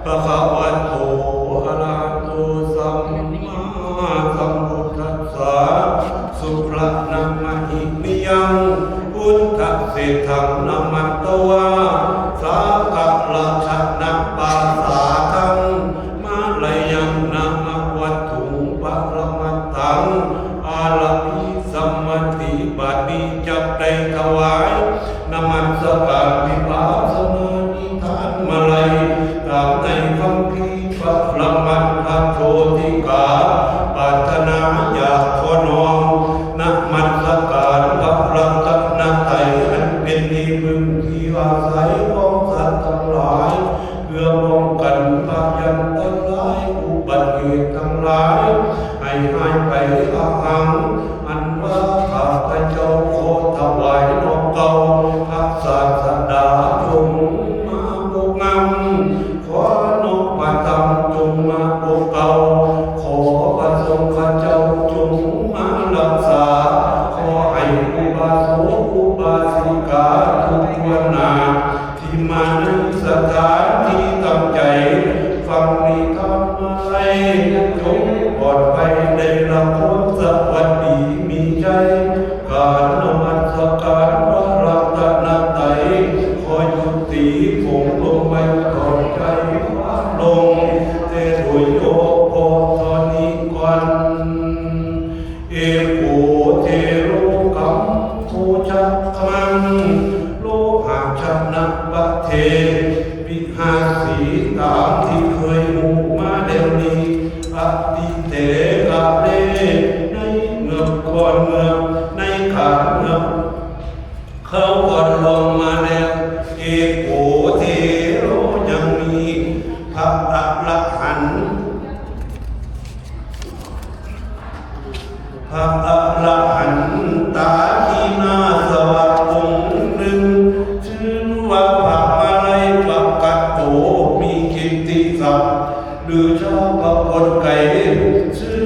ພະຄະວະໂຕ ອະລະຫະໂຕ ສຳມາສຳພຸດທັດສະ ສຸລະນະມະຫິມິຍັງ ພຸດທະເສດທັງ ນະມະຕະວາ ສາກກາລະຊະນະປາສາທັງ ມະລະຍັງ ນະມະວັດຖຸງ ປະລະມັດຕັງ ອາລາພິສະມະຕິ ບັດນີ້ຈັກໄດ້ຖວາຍ ນະມັດສະການວິປັດສະນານິທານມາໄລ ຕາມໃນຄຳພີປະລະມັດທະໂຊຕິກາ ປາດຖະໜາຢາກຂໍນ້ອມນະມັດສະການພະລັດຕະນະໄຕ ອັນເປັນທີ່ເພິ່ງທີ່ອາໄສຂອງສັດທັງຫຼາຍ ເພື່ອປ້ອງກັນພະຍັນຕະລາຍ ອຸບັດເຫດທັງຫຼາຍ ໃຫ້ຫາຍໄປ. ອະຫັງ ອັນວ່າຂ້າພະເຈົ້າຂໍຖວາຍນ້ອມເກົ້າ ພະສາສະດາຈົ່ງມາປົກປ້ອງ ຂໍນ້ອມພະທຳຈົ່ງມາປົກເກົ້າ ຂໍພະສົງຂະເຈົ້າຈົ່ງມາຮັກສາ ຂໍໃຫ້ອຸບາສົກອຸບາສິກາທຸກທົ່ວໜ້າ ທີ່ມາໃນສະຖານທີ່ຕັ້ງໃຈຟັງນິທານມາໄລ ຈົ່ງປອດໄພໄດ້ຮັບຄວາມສະຫວັດດີມີໄຊ ການນະມັດສະການພະລັດຕະນະໄຕ ຂໍຍຸຕິລົງໄວ້ເທົ່າໃດ ຂໍລົງແຕ່ໂດຍຍໍພໍເທົ່ານີ້ກ່ອນ. ເອໂກເທໂລກັມໂພຊະຄະມັງ ໂລຫະຊະນະປະເທ ວິຫາສີ ຕາມທີ່ເຄີຍຮູ້ມາແລ້ວນີ້ ອະຕິເຕກະເລ ໃນເມື່ອກ່ອນເມື່ອ ໃນການເມື່ອ ເຂົາກ່ອນລ່ວງມາແລ້ວ ເອໂກເທໂລ ຍັງມີພະອະລະຫັນ ພະອະລະຫັນຕາຄີນາສະວະອົງໜຶ່ງ ຊື່ວ່າພະມະໄລປະກະໂຕ ມີກິດຕິສັບ ຫຼືຊາວປາກົດໄກ ຊື່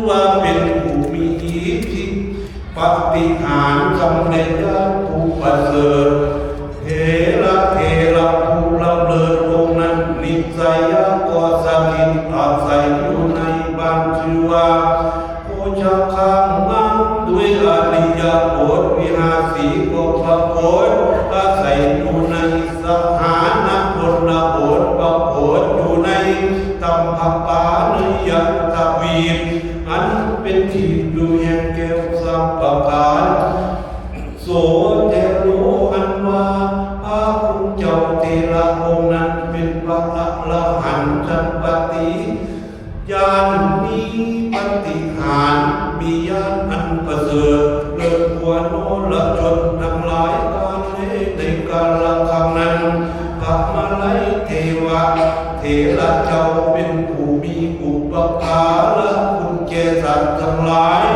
ວ່າເປັນຜູ້ມີອິດທິ ປາຕິຫານສຳເລັດຍານຜູ້ປະເສີດ ເຖລະເຖລະຜູ້ລຳເລີດອົງນັ້ນ ນິດໄສຍະກໍສະຖິດອາໄສຢູ່ໃນບ້ານ ຊື່ວ່າໂພຊະຄາມ ງາມດ້ວຍອະລິຍະບົດ ວິຫາສີກໍປາກົດອາໄສຢູ່ໃນສະຖານະຊົນນະບົດ ປາກົດຢູ່ໃນຕຳພະປາໃນຍະທະວີບ ອັນເປັນທີ່ຢູ່ແຫ່ງແກ້ວສາມປະການ ໂສເທໂລ ອັນວ່າພະຄຸນເຈົ້າເຖລະອົງນັ້ນເປັນພະອະລະຫັນຊັ້ນປະຕິຍານ ມີປາຕິຫານ ມີຍານອັນປະເສີດ ເລີດກວ່ານໍລະຊົນທັງຫຼາຍ ການເລໃນກາລະຄັ້ງນັ້ນ ພະມະໄລເທວະ ເຖລະເຈົ້າເປັນຜູ້ມີອຸປະກາລະຄຸນແກ່ສັດທັງຫຼາຍ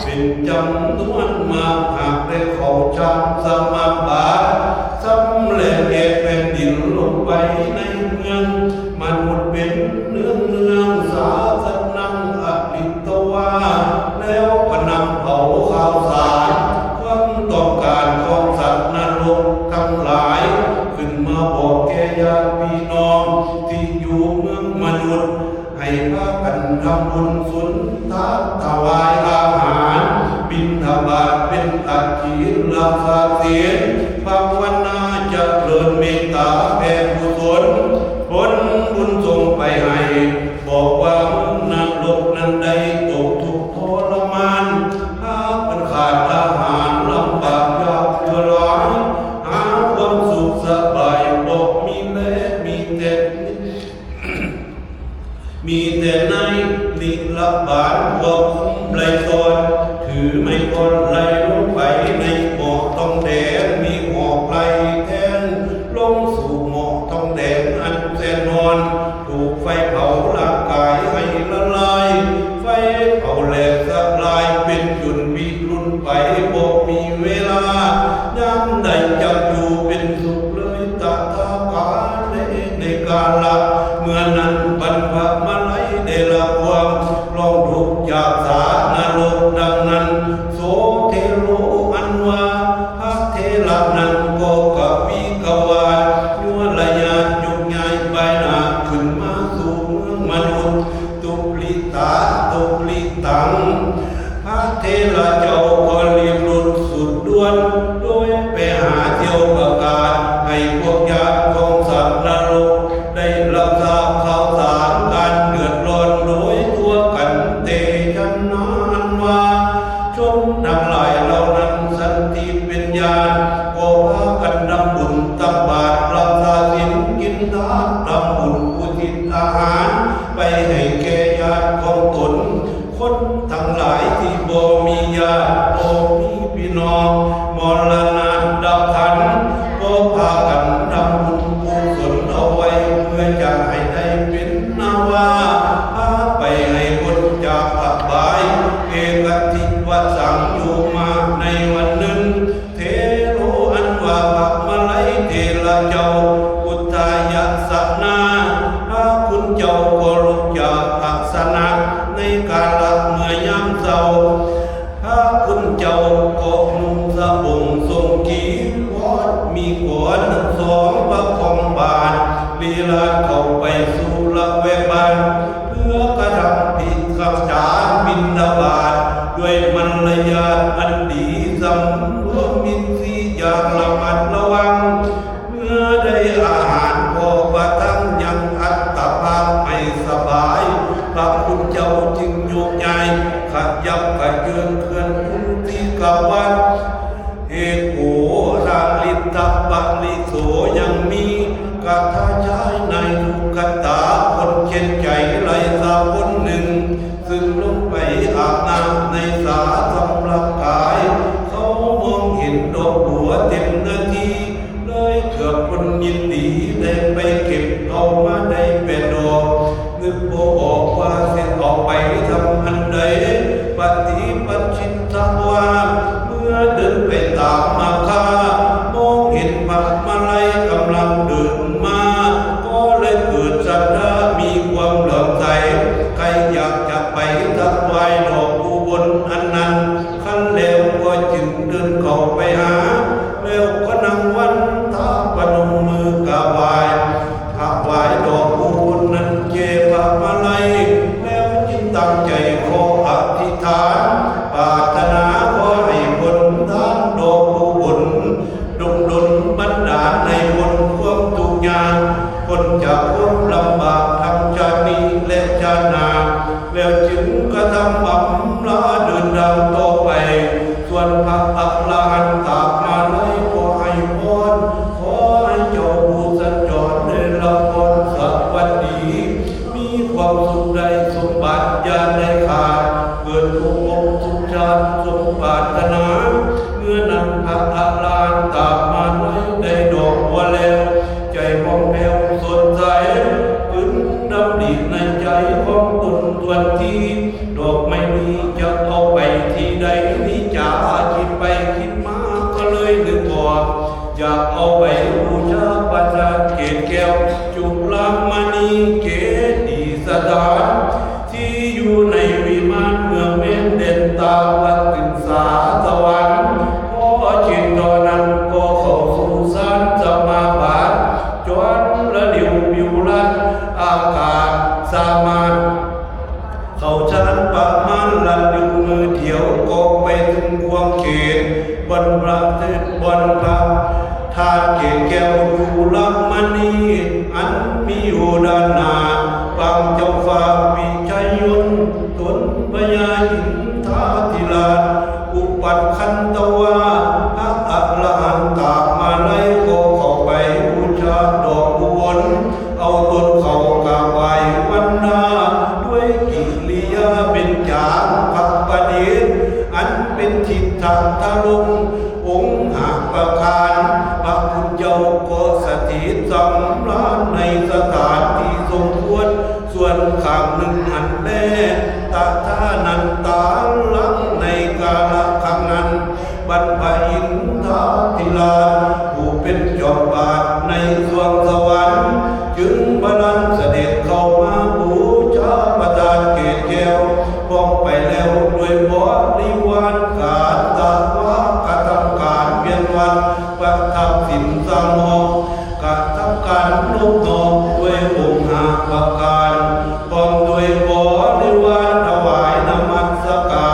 ເປັນຈຳນວນມາກ ຫາກໄດ້ເຂົ້າຊັ້ນສະມາບັດ ຊຳແລະແກ່ແຜ່ນດິນລົງໄປໃນເມືອງມະນຸດເປັນເນືອງໆ ສາສະນັງອະລິຕະວາ ແລ້ວກະນຳເອົາຂ່າວສານຄວາມຕ້ອງການຂອງສັດນະລົກທັງຫຼາຍ ຂຶ້ນມາບອກແກ່ຍາດພີ່ນ້ອງທີ່ຢູ່ເມືອງມະນຸດ ໃຫ້ພາກັນທຳບຸນສຸນທານ ຖວາຍອາຫານ ບິນທະບາດເປັນອາຈີນ ຮັກສາສິນ ພາວະນາຈະເລີນເມດຕາແຜ່ກຸສົນ ຜົນບຸນສົ່ງໄປໃຫ້ ບອກວ່າເມືອງນະລົກນັ້ນໄດ້ຕົກທຸກທໍລະມານ ພາກັນຂາດອາຫານ ລຳບາກຍາກເຫຼືອຫຼາຍ ຫາຄວາມສຸກສະບາຍບໍ່ມີແລ ມີແຕ່ ມີແຕ່ນາຍນິລະບານຄວບຄຸມໄລ່ຕ້ອນ ຖືໄມ້ທ່ອນໄລ່ລົງໄປໃນໝໍ້ທອງແດງ ມີຫອກໄລ່ແທງລົງສູ່ໝໍ້ທອງແດງອັນແສນຮ້ອນ ຖືກໄຟເຜົາຮ່າງກາຍໃຫ້ລະລາຍ ໄຟເຜົາແຫຼກສະລາຍເປັນຈຸນວິລຸນໄປ ບໍ່ມີເວລາຍາມໃດຈັກຢູ່ເປັນສຸກເລີຍ ຕະຖາຄະເລ ໃນກາລະເມື່ອນັ້ນ ບັນພະມະໄລໄດ້ລະຄວາມຮ້ອງທຸກຈາກສານະລົກ ດັ່ງນັ້ນ ໂສເທໂລ ອັນວ່າພະເຖລະນັ້ນກໍກະວີກະວາດ ຍົວລະຍາດຍົກຍ້າຍປາຍໜ້າຂຶ້ນມາ ເປັນນາວາ ພາໄປໃຫ້ພົ້ນຈາກອະບາຍ ເອກະທິວະສັງໂຍມາ ໃນວັນໜຶ່ງ ເທໂລອັນວ່າພະມະໄລເຖລະເຈົ້າ ພຸດທາຍະສະນາ ພະຄຸນເຈົ້າກໍລຸກຈາກອາສະນະ ໃນກາລະເມື່ອຍາມເຊົ້າ ພະຄຸນເຈົ້າກໍນຸ່ງສະບົງຊົງກີວອນ ມີກອນທັງສອງປະຄອງບາດ ລີລາດເຂົ້າໄປສູ່ລະແວກບ້ານ ເພື່ອກະທຳພິທີກຳຈານບິນທະບາດ ດ້ວຍມາລະຍາດອັນດີ ສຳລວມອິນຊີຢ່າງລະມັດລະວັງ ເມື່ອໄດ້ອາຫານພໍປະທັງຍັງອັດຕະພາບໃຫ້ສະບາຍ ພະຄຸນເຈົ້າຈຶ່ງໂຍກຍ້າຍ ຂະຫຍັບຂະເຈີນເຄື່ອນພູທີ່ກະວັດ ເອໂກທາລິດຕະປະລິໂສ ຍັງມີຄາຖາຊາຍນາຍທຸກຄາຖາ ຄົນເຂັນໃຈໄຫຼສາຄົນໜຶ່ງ ຊຶ່ງລົງໄປອາບນ້ຳໃນສາສຳລັບກາຍ ເຂົາມອງເຫັນດອກບົວເຕັມໜ້າທີ່ ເລີຍເກີດຜົນຍິນດີ ໄດ້ໄປເກັບເອົາມາໄດ້ແປດດອກ ນຶກບໍ່ອອກວ່າຊິເອົາໄປທຳອັນໃດ ປະຕິປັດຊິຕະວາ ເມື່ອເດີນໄປຕາມມາຄາ ມອງເຫັນພະມະໄລກຳລັງເດີນມາ ກໍເລີຍເກີດສັດທາ ມີຄວາມເຫຼື້ອມໃສ ໃຄ່ຢາກຈະໄປຖວາຍດອກອຸບົນອັນນັ້ນ ຄັນແລ້ວກໍຈຶ່ງເດີນເຂົ້າໄປຫາ ແລ້ວກໍນັ່ງວັນທາປະນົມມືກາບໄຫວ້ ຖວາຍດອກບູນນັ້ນແກ່ພະມະໄລ ແລ້ວຈຶ່ງຕັ້ງໃຈຂໍອະທິຖານ ປາດຖະໜາຂໍໃຫ້ຜົນທານດອກບູນ ດົງດົນບັນດານໃຫ້ພົ້ນຄວາມທຸກຍາກ ພົ້ນຈາກຄວາມລຳບາກທັງຊາດນີ້ ແລະ ຊາດໜ້າ ແລ້ວຈຶ່ງກະທຳອຳລາເດີນທາງຕໍ່ໄປ ສ່ວນພະອະລະຫັນຕະມາໄລກໍໃຫ້ພອນ ຂໍໃຫ້ເຈົ້າຜູ້ສັນຈອນໄດ້ຮັບພອນສະຫວັດດີ ມີຄວາມສຸກໄດ້ສົມບັດຢ່າໄດ້ຂາດ ເກີດສຸກອົກສຸກຊາດສົມປາດຖະໜາ ເມື່ອນັ້ນພະອະລະຫັນຕະມາໄລໄດ້ດອກບົວແລ້ວ ໃຈຜ່ອງແຜ້ວສົດໃສ ປຶ້ມດຳລິໃນໃຈຂອງຕົນທວນທີ ດອກໄມ້ນີ້ຈະເອົາໄປທີ່ໃດນີ້ຈາ ຄິດໄປຄິດມາກໍເລີຍນຶກອອກ ຢາກເອົາໄປບູຊາພະທາດເກດແກ້ວ ຈຸລະມະນີເກດີສະຖານ ທີ່ຢູ່ໃນວິມານເມືອງແມ່ນແດນຕາວັດຕຶນສາສະຫວັນ ພໍຈິດຕໍ່ນັ້ນກໍເຂົ້າສູ່ຊານສະມາບາດ ຈອນລະລິວປິວລັດ ອາກາດສາມາດ ເຂົ້າຊານປະມານລັດຢູ່ມື້ດຽວ ກໍໄປເຖິງຂອບເຂດ ບ່ອນພະ ບ່ອນພະທາດເກດແກ້ວຈຸລະມະນີ ອັນມີຢູ່ດ້ານໜ້າປາງເຈົ້າຟ້າວິໄຊຍົນ ຕົນພະຍາອິນທາທິລາດ ອຸປັດຄັນຕະວາ ພະອະລະຫັນຕະມາໄລ ກໍເຂົ້າໄປບູຊາດອກບຸນ ເອົາຕົນເຂົ້າກາບໄຫວ້ວັນດາ ດ້ວຍກິລິຍາເບັນຈາງພະປະດິດ ອັນເປັນທິດທະທະລົງ ອົງຫາປະການ ພະຄຸນເຈົ້າກໍສະຖິດສຳລານໃນສະຖານທີ່ສົມຄວນ ສ່ວນຂ້າງໜຶ່ງຫັ້ນແລ ຕະຖານັນຕາລັງໃນກາລະຄັ້ງນັ້ນ ບັນພະອິນທາທິລາດ ຜູ້ເປັນເຈົ້າບາດໃນສວງສະຫວັນ ຈຶ່ງບະລັນສະເດັດເຂົ້າມາບູຊາພະທາດເກດແກ້ວ ພ້ອມໄປແລ້ວດ້ວຍບໍລິວານການຕະວາກະທຳການວຽນວັດ ປະທັບສິນສັງໂຫ ກະທຳການນົບນ້ອມດ້ວຍອົງຫ້າປະການ ພ້ອມດ້ວຍບໍລິວານຖວາຍນະມັດສະກາ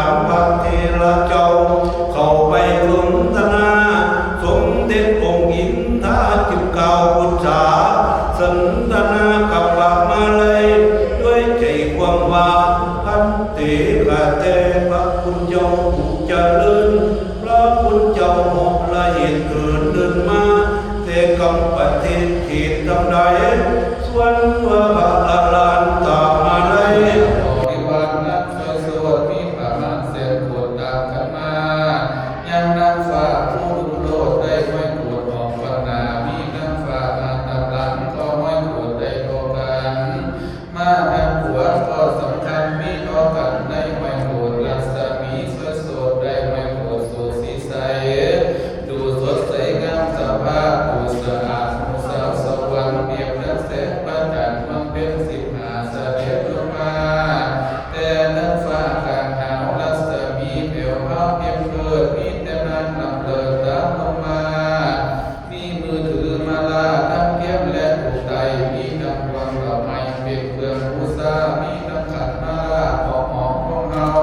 ເຄື່ອງບູຊາ ມີທັງຂັນມາລາ ຂອງຫອມຂອງເຮົາ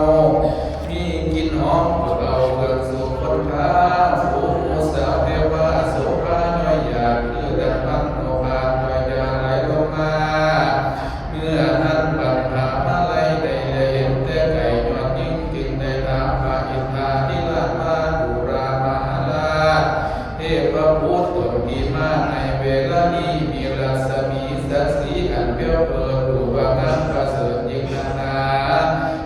ມີກິ່ນຫອມ ເອົາເຄື່ອງສູ່ຄົນທາ ໂອ້ ໝູ່ສາວເທວາ ໂສພາຍ້ອຍຢາດ ຄືດັ່ງພັນໂອພາດ ຍ້ອຍຢາດໄຫຼລົງມາ. ເມື່ອນັ້ນບັນຫາມາໄລໄດ້ແລເຫັນແຕ່ໄກ ຍອດຍິງຈຶ່ງໄດ້ຖາມພະອິນທາທິລາດວ່າ ດູລາມະຫາລາດ ເທບພະພູດຕົນທີ່ມາໃນເວລານີ້ ມີລັດສະໝີສັກສີອັນແປວເປີດ ຮູບງາມປະເສີດຍິ່ງນັກໜາ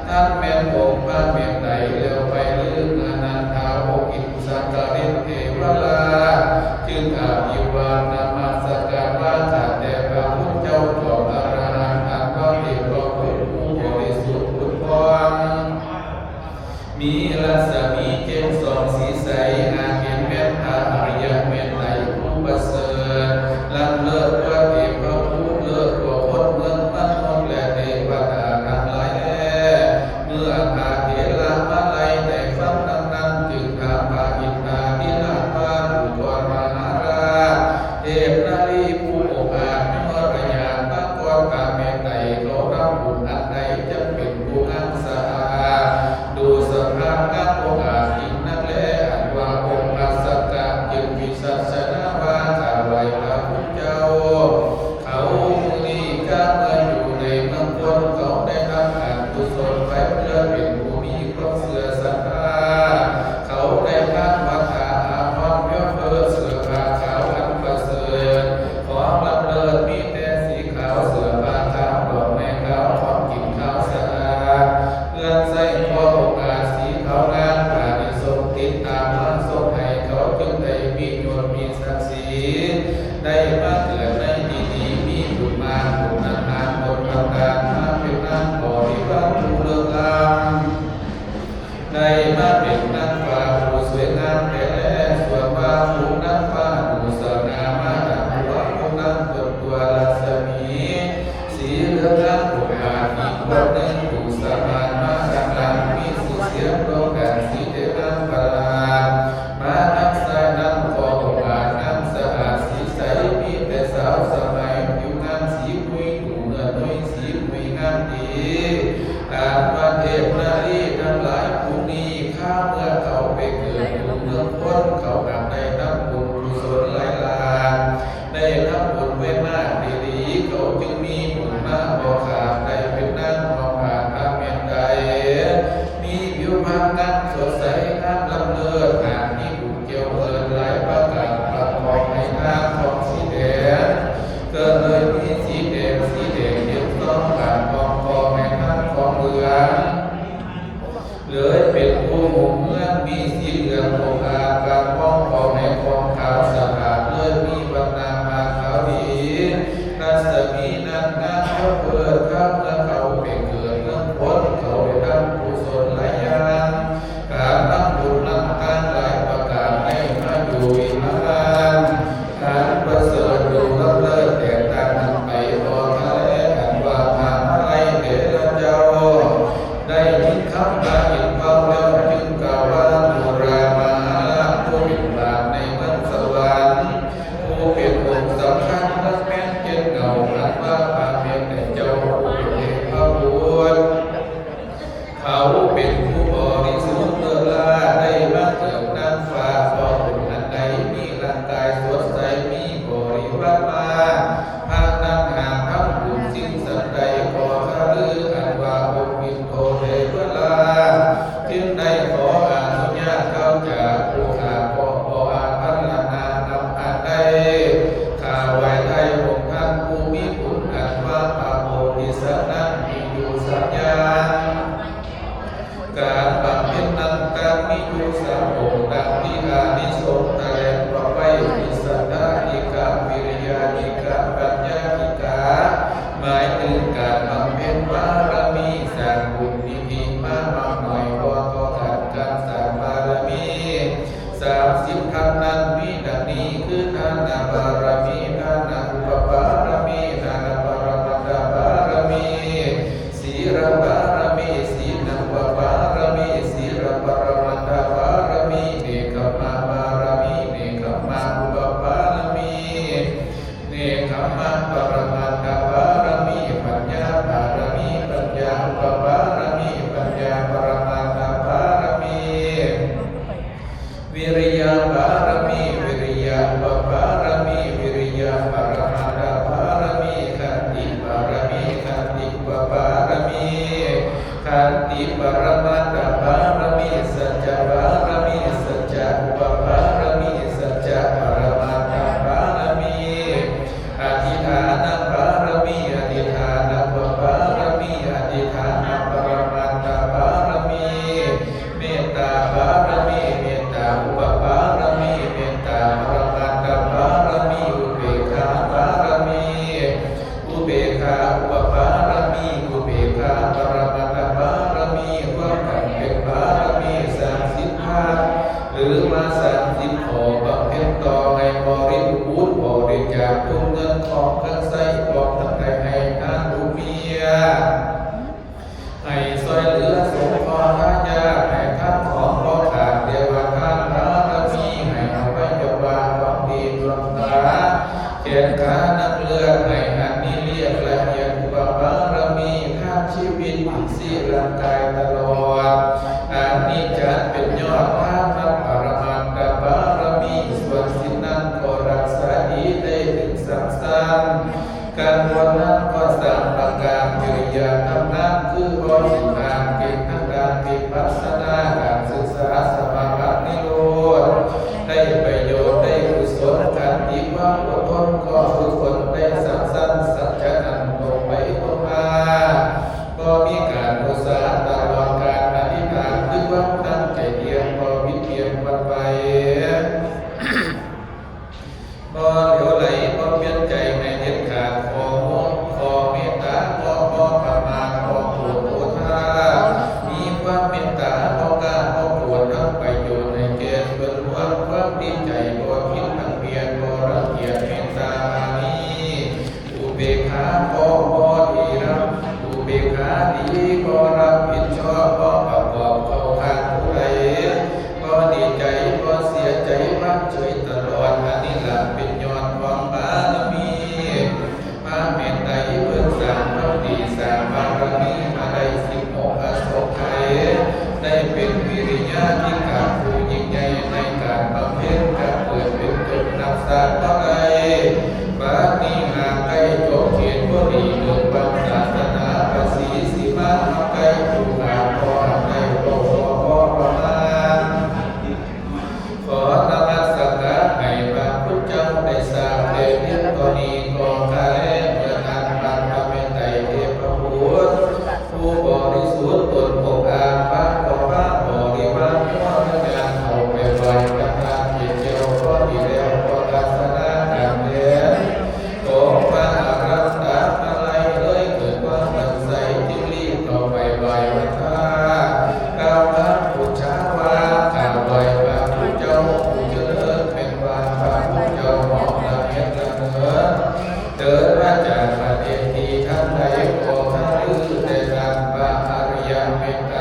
ທ່ານແມ່ນອົງພະແມ່ນໃດແລ້ວໄປຫຼື? ເມື່ອນັ້ນທ້າວອົງອິນສັກກະລິນເທວະລາດ ຈຶ່ງອະພິວາດນະມັດສະການວ່າ ຂ້າແຕ່ພະຄຸນເຈົ້າຈອມອະລະຫັນ ອັນວ່າເທພະຄຸນຜູ້ບໍລິສຸດຜຸດຜ່ອງ ມີລັດສະໝີເຈັນສອງສີໃສ ຫາກເຫັນແມ່ນພະອະລິຍະແມ່ນໃດຜູ້ປະເສີດ ລ້ຳເລີດກວ່າເທພະພູດ ເລີດກວ່າຄົນເມືອງມະນຸດ ແລະ ເທວະດາທັງຫຼາຍແລ. ເມື່ອພະເຖລະມາໄລໄດ້ຟັງດັ່ງນັ້ນ ຈຶ່ງຖາມພະອິນທາທິລາດວ່າ ດູກ່ອນມະຫາລາດ ເທບນາລີຜູ້ອົງອາດ ຍົມະລາຍາ ມາກ່ອນຂ້າແມ່ນໃດ ເຂົາທຳບຸນອັນໃດ ຈັ່ງເປັນຜູ້ງາມສະອາດ ດູສະພາບງາມອົງອາດຍິ່ງນັກແລ ອັນວ່າອົງພະສັກກະຈຶ່ງວິສັດສະນາວ່າ ຂ້າໄຫວ້ພະຄຸນເຈົ້າ ເຂົາມື້ນີ້ຈະເມືອຢູ່ໃນເມືອງຄົນ ເຂົາໄດ້ທຳການກຸສົນໄປເພື່ອເປັນຜູ້ມີຄວາມເຊື່ອສັດທາ ເຂົາໄດ້ທານວັດຖາອາພອນ ແປເປີດເສື້ອຜ້າຂາວອັນປະເສີດ ຂອງລ້ຳເລີດມີແຕ່ສີຂາວ ເສື້ອຜ້າຂາວ ດອກໄມ້ຂາວ ຂອງກິນຂາວສະອາດ ເຄື່ອງໃຊ້ຂອງອົງອາດສີຂາວງາມ ອານິສົງຕິດຕາມມາສົ່ງໃຫ້ ເຂົາຈຶ່ງໄດ້ມີຍົດມີສັກສີ ໄດ້ມາເກີດໃນທີ່ນີ້ ມີບຸນມານບຸນອາຫານ ບຸນບັນດານມາເປັນນາງບໍລິວານຜູ້ເລີດລ້ຳ ໄດ້ມາເປັນນາງຟ້າຜູ້ສວຍງາມແທ້ແລ. ສ່ວນວ່າຝູງນາງຟ້າດູສະຫງ່າມາດັງຫົວ ຜູ້ນຳຕົນຕົວລັດສະໝີ ສີເຫຼືອງງາມອົງອາດອີກຄົນໜຶ່ງ ດູສະໝານມາດັ່ງຫຼັງ ມີຊື່ສຽງໂດ່ງດັງສີເດງາມປະຫຼາດ ມາທາງຊ້າຍນັ້ນກໍອົງອາດງາມສະອາດສີໃສ ມີແຕ່ສາວສະໄໝ ຜິວງາມສີປຸຍ ດູເນື້ອນຸຍສີປຸຍງາມດີ ອັນວ່າເທບນາລີທັງຫຼາຍຜູ້ນີ້ ຄາວເມື່ອເຂົາໄປເກີດຢູ່ເມືອງຄົນ ເຂົາຫາກໄດ້ທຳບຸນກຸສົນຫຼາຍຫຼາຍ ໄດ້ທຳບຸນໄວ້ມາກດີໆ ເຂົາຈຶ່ງມີບຸນມາບໍ່ຂາດ ໄດ້ເປັນນາງຂອງອາດພະແມ່ນໃດ ມີຜິວພັນງາມສົດໃສ ງາມລ້ຳເລີດ ຫາກມີບຸນກ່ຽວເກີນຫຼາຍປະການ ປະກອບໃນທາງຂອງສີແດງ ເກີດເລີຍມີສີແດງ ສີແດງເປັນຕ້ອງການຂອງພໍ່ໃນທາງຂອງເຫຼືອງ ເລີຍເປັນຜູ້ຮຸ່ງເຮືອງ ມີສີເຫຼືອງອົງອາດ ການປ້ອງປ້ອງໃນຂອງຂາວສະອາດ ເລີຍມີວັນນະພາບຂາວດີ ລັດສະໝີນັ້ນນາມປະເພີດ ຄາວເມື່ອເຂົາໄປເກີດເມືອງຄົນ ເຂົາໄດ້ທຳກຸສົນຫຼາຍຢ່າງ ການທຳບຸນນຳທານຫຼາຍປະການ ໄດ້ມາຢູ່ວິມາລານ ອັນປະເສີດຢູ່ລ້ຳເລີດແຕກຕ່າງກັນໄປ ບໍ່ທະເລອັນວ່າມະຫາໄລເຖລະເຈົ້າ ໄດ້ຍິນຄຳພະອິນເວົ້າແລ້ວ ຈຶ່ງກ່າວວ່າ ດູລາມະຫາລາດ ຜູ້ເປັນບາດໃນເມືອງສະຫວັນ ຜູ້ເປັນອົງສຳຄັນເມືອງແມ່ນເຈັນເຫງົາ ອັນວ່າພະແມ່ນແມ່ເຈົ້າ ຜູ້ເປັນເທພະບຸດ ເຂົາເປັນຜູ້ບໍລິສຸດເລີດລ້າ ໄດ້ມາເກີດນາງຟ້າ ເພາະບຸນອັນໃດ ມີຮ່າງກາຍສົດໃສ ມີບໍລິວານມາ ພະນັ້ນຫາກທຳບຸນສິ່ງສັນໃດ ກໍຄະລືອັນວ່າອົງວິນໂທເທວະລາດ ຈຶ່ງໄດ້ຂໍອະນຸຍາດກ່າວຈາ ຜູ້ຂ້າກໍບໍ່ອາພັນລະນານຳອັນໃດ ຂ້າໄຫວ້ໄທອົງທ່ານຜູ້ມີບຸນ ອັນວ່າພະໂພທິສັດນັ້ນມີຢູ່ສາມຢ່າງ ການບຳເພັນນັ້ນການມີຢູ່ສາມອົງ ດັ່ງທີ່ອານິສົງຖະແຫຼງບອກໄວ້ ວິສະທາທິກະ ວິລິຍາທິກະ ປັນຍາທິກະ ໝາຍເຖິງການບຳເພັນບາລະມີ ສ້າງບຸນນິທິມາມາກໜ້ອຍບໍ່ທໍ່ກັນ ການສ້າງບາລະມີ ສາມສິບທັນນັ້ນມີດັ່ງນີ້ ຄື ທານະບາລະມີ ທານະອຸປະບາລະມີ ທານະປະລະມັດຕະບາລະມີ ສີລະບາລະມີ ສີລະປະບາລະມີ ສີລະປະລະມັດຕະບາລະມີ ເນກຂຳມະບາລະມີ ເນກຂຳມະອຸປະບາລະມີ ເນກຂຳມະປະລະມັດຕະບາລະມີ ປັນ ປະລະມັດຕະບາລະມີ ສັດຈະບາລະມີ ສັດຈະອຸປະບາລະມີ ສັດຈະປະລະມັດຕະບາລະມີ ອະທິດຖານະບາລະມີ ອະທິດຖານະອຸປະບາລະມີ ອະທິດຖານະປະລະມັດຕະບາລະມີ ເມດຕາບາລະມີ ເມດຕາອຸປະບາລະມີ ເມດຕາປະລະມັດຕະບາລະມີ ອຸເບກຂາບາລະມີ ອຸເບກຂາອຸປະບາລະມີ ອຸເບກຂາປະລະມັດຕະບາລະມີ ຮວມກັນເປັນບາລະມີສາມສິບທາດ ຫຼືວ່າສາມສິບຂໍ້ ບຳເພັນຕໍ່ໃຫ້ບໍລິບູນ ບໍລິຈາກທຸກເງິນຂອງເຄື່ອງໃຊ້ຂອງທັງຫຼາຍ ໃຫ້ທານຜູ້ມີ ໃຫ້ຊ່ວຍເຫຼືອສົງເຄາະທາຍາດ ໃຫ້ທານຂອງບໍ່ຂາດ ເດວະທານບາລະມີ ໃຫ້ອະໄວຍະວະຂອງດີດວງຕາ ແຂນຂາ ນ້ຳເລືອດ ໃຫ້ອັນນີ້ລຽບລະອຽດ ອຸປະບາລະມີ ທານຊີວິດ ອິນຊີຮ່າງກາຍຕະຫຼອດ ອັນນີ້ຈັດເປັນຍອດທານນະປະລະມັດຕະບາລະມີ ສ່ວນສິນນັ້ນກໍຮັກສາດີ ໄດ້ຖືກສັງສັນ ການບວດນັ້ນກໍສ້າງປະການກິລິຍາທຳນານ ຄືບໍລິຫານເກັ່ງທາງດ້ານວິປັດສະນາ ການສຶກສາສະມາບັດນິໂຣດ ໄດ້ປະໂຫຍດ ໄດ້ກຸສົນ ຂັນຕິຄວາມອົດທົນ ກໍຝຶກຝົນໄດ້ສັກສັນ ສັດຈະນັ້ນຕົງໄປຕົງມາ ບໍ່ມີການອຸດສາຕະຫຼອດການອະທິຖານ ຄືຄວາມຕັ້ງໃຈທ່ຽງ ບໍ່ບິດປ່ຽນຫວັ່ນໄຫວ ບໍ່ເຫຼວໄຫຼ ບໍ່ປ່ຽນໃຈໃຫ້ເດັດຂາດ ຂໍໂມ ຂໍເມດຕາ ບໍ່ ບໍ່ປະມາດ ບໍ່ໂກດໂອທາດ ມີຄວາມເມດຕາ ບໍ່ກ້າ ບໍ່ໂກດ ທຳປະໂຫຍດໃຫ້ແກ່ສ່ວນລວມ ຄວາມດີໃຈ ບໍ່ຄິດລັງກຽດ ບໍ່ລັງກຽດ ເມດຕາມານີ ອຸເບກຂາ ບໍ່ ບໍ່ດີລຳ ອຸເບກຂາດີ ບໍ່ຮັບຜິດຊອບ ບໍ່ປະກອບເຂົ້າຂ້າງຜູ້ໃດ ບໍ່ດີໃຈ ບໍ່ເສຍໃຈ ວາງເສີຍຕະຫຼອດ ອັນນີ້ລະເປັນຍອດຂອງບາລະມີ ພາແມ່ນໄດ້ເພິ່ງສ້າງຄວາມດີ ສ້າງບາລະມີມາໄດ້ສິບຫົກອະສົງໄຂ ໄດ້ເປັນວິລິຍາທິການຜູ້ຍິ່ງໃຫຍ່ໃນການບຳເພັນ ກະເກີດເປັນຕົນນັບຊາດບໍ່ໄດ້ ບາດນີ້ຫາກໃກ້ຈົບເຂດພໍດີ ເກີດວັນສາສະໜາພະສີສີມາ ມາໃກ້ຜູ້ຂ້າ ຂໍໃຫ້ໄດ້ເວົ້າພໍປະມານ ຂໍນະມັດສະການໃຫ້ພະຄຸນເຈົ້າໄດ້ຊາບແລະຮຽນ ຕອນນີ້ກໍກະແລເມື່ອນັ້ນ ບັນພະແມ່ນໄຕເທບພະບຸດ ຜູ້ບໍລິສຸດຕົນອົງອາດ ພາກໍພາບໍລິວານ ພວກຍາດເຂົ້າໄປໄຫວ້ພະທາດເຈັດແກ້ວ ພໍດີແລ້ວກໍທັດສະນາການແລນ ຂອງພະອາລັນຕະມະໄລເລີຍເກີດຄວາມເຫຼື້ອມໃສ ຈຶ່ງລີບເຂົ້າໄປໄຫວ້ວັດທາ ກ່າວຄຳບູຊາວ່າ ຂ້າໄຫວ້ພະພຸດທະເຈົ້າຜູ້ຈະເລີນ ແມ່ນວ່າພະພຸດທະເຈົ້າຮອງລະເມີດລະເມີດ ເດີນມາຈາກປະເທດທີ່ທັນໃດ ກໍທະລືແຕ່ນັ້ນພະອະລິຍະເມດໄຕ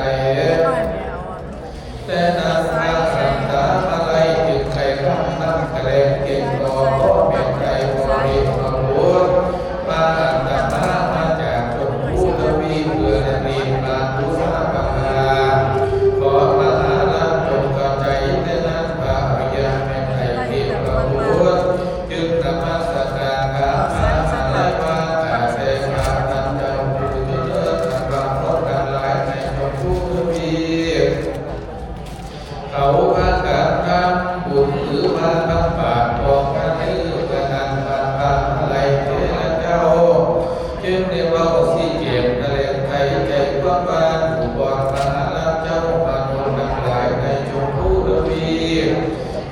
ແຕ່ນັ້ນພະອາລັນຕະມະໄລຈຶ່ງໄຂ້ຄຳນຳກະແລງເກັ່ງຕໍ່ພໍ່ແມ່ໄຕບໍລິພະບຸດ ມາອັນຕະມາມາຈາກຊົມພູທະວີ ເພື່ອລະລີບມາບູຊາພະທາດ ຂໍມະຫາລາດຈົ່ງເຂົ້າໃຈ ແຕ່ນັ້ນພະອະລິຍະເມດໄຕເທບພະບຸດ ຈຶ່ງນະມັດສະການຖາມມາອາໄລວ່າ ຂ້າແຕ່ພະທ່ານເຈົ້າຜູ້ຈະເລີນ ທ່ານວ່າຄົນທັງຫຼາຍໃນຊົມພູທະວີ ເຂົາພາກັນທຳບຸນ ຫຼືວ່າທຳບາບຂອງທ່ານ ຫຼື ເມື່ອນັ້ນພະ ພະມະໄລເຖລະເຈົ້າ ຈຶ່ງໄດ້ເວົ້າຊີ້ແຈງຖະແຫຼງໄຂໃຈຄວາມວ່າ ດູກ່ອນມະຫາລາດເຈົ້າ ມະນຸດທັງຫຼາຍໃນຊົມພູທະວີ